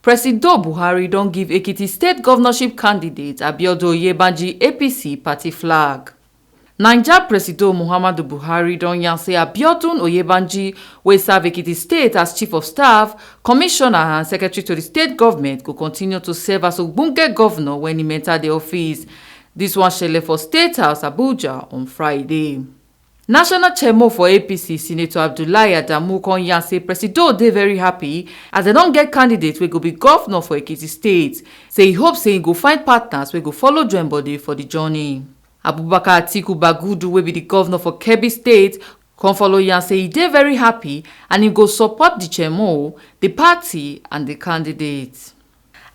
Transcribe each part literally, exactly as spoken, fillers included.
Presido Buhari don give Ekiti State governorship candidate Abiodun Oyebanji A P C party flag. Naija Presido Muhammadu Buhari don yarn say Abiodun Oyebanji, wey serve Ekiti State as Chief of Staff, Commissioner and Secretary to the state government, go continue to serve as ogbonge governor when he enter the office. This one shele for State House, Abuja, on Friday. National chairman for A P C, Senator Abdullahi Adamu, come yarn say Presido dey very happy as dem don get candidate wey go be governor for Ekiti State. Say he hope say he go find partners wey go follow join body for the journey. Abubakar Atiku Bagudu, wey be the governor for Kebbi State, come follow yarn say he dey very happy and he go support the chairman, the party and the candidate.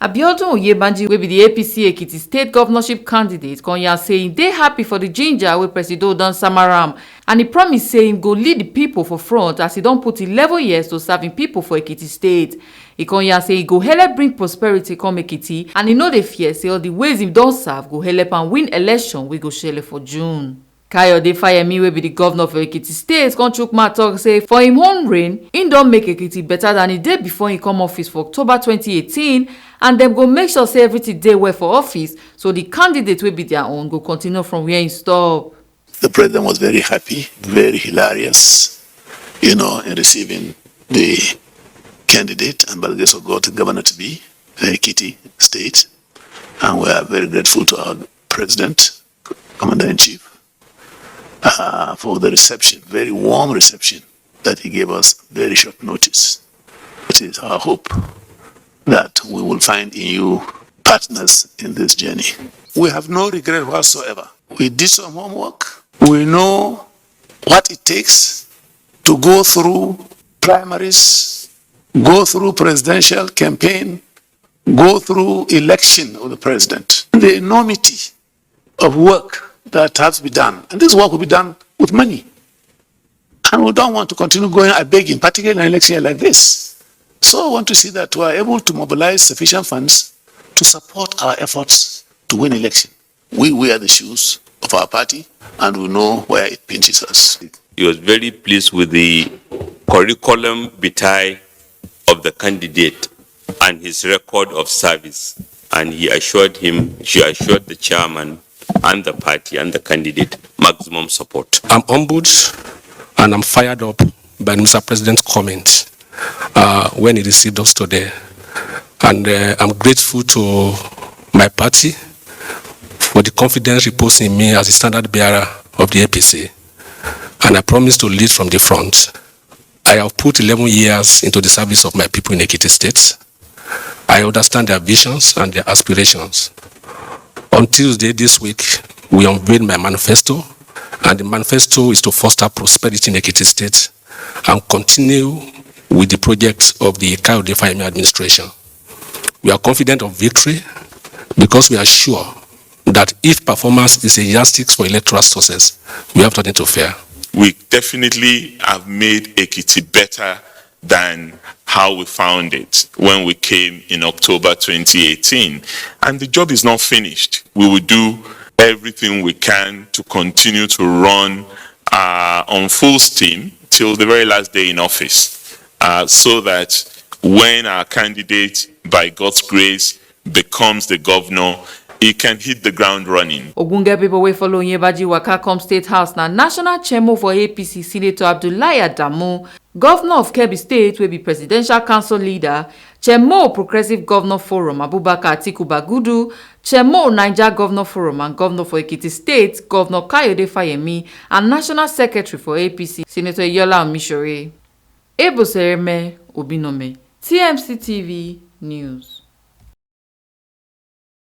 Abiodun Oyebanji, wey be the A P C Ekiti State governorship candidate, come yarn say he dey happy for the ginger wey Presido don sama am, and he promise say he go lead the people for front as he don put eleven years to serve him people for Ekiti State. He come yarn say he go help bring prosperity come Ekiti, and he no dey fear say all the ways he don serve go help am win election wey go shele for June. Kayode Fayemi, wey be the governor for Ekiti State, come chook mouth talk say for him own reign, he don make Ekiti better than e dey before he come office for October twenty eighteen, and dem go make sure say everything dey well for office, so the candidate wey be their own go continue from where he stop. The president was very happy, very hilarious, you know, in receiving the candidate and, by the grace of God, governor to be for Ekiti State. And we are very grateful to our president, commander in chief, uh, for the reception, very warm reception that he gave us very short notice. It is our hope that we will find in you partners in this journey. We have no regret whatsoever. We did some homework. We know what it takes to go through primaries, go through presidential campaign, go through election of the president. The enormity of work that has to be done. And this work will be done with money. And we don't want to continue going a begging, particularly in an election year like this. So I want to see that we are able to mobilize sufficient funds to support our efforts to win election. We wear the shoes of our party and we know where it pinches us. He was very pleased with the curriculum vitae of the candidate and his record of service, and he assured him, she assured the chairman and the party and the candidate maximum support. I'm humbled and I'm fired up by Mister President's comment uh, when he received us today. And uh, I'm grateful to my party for the confidence reposed in me as the standard bearer of the A P C. And I promise to lead from the front. I have put eleven years into the service of my people in Ekiti State. I understand their visions and their aspirations. On Tuesday this week, we unveiled my manifesto, and the manifesto is to foster prosperity in Ekiti State and continue with the projects of the Kayode Fayemi administration. We are confident of victory because we are sure that if performance is a yardstick for electoral success, we have nothing to fear. We definitely have made Ekiti better than how we found it when we came in October twenty eighteen. And the job is not finished. We will do everything we can to continue to run uh, on full steam till the very last day in office, uh, so that when our candidate, by God's grace, becomes the governor, he can hit the ground running. Ogbonge people wey follow Oyebanji waka come State House na National Chairman for A P C, Senator Abdullahi Adamu, Governor of Kebbi State wey be Presidential Council leader, Chairman Progressive Governor Forum, Abubakar Atiku Bagudu, Chairman Naija Governor Forum and Governor for Ekiti State, Governor Kayode Fayemi, and National Secretary for A P C, Senator Iyola Omishore. Ebo Sereme Obinome, T M C T V News.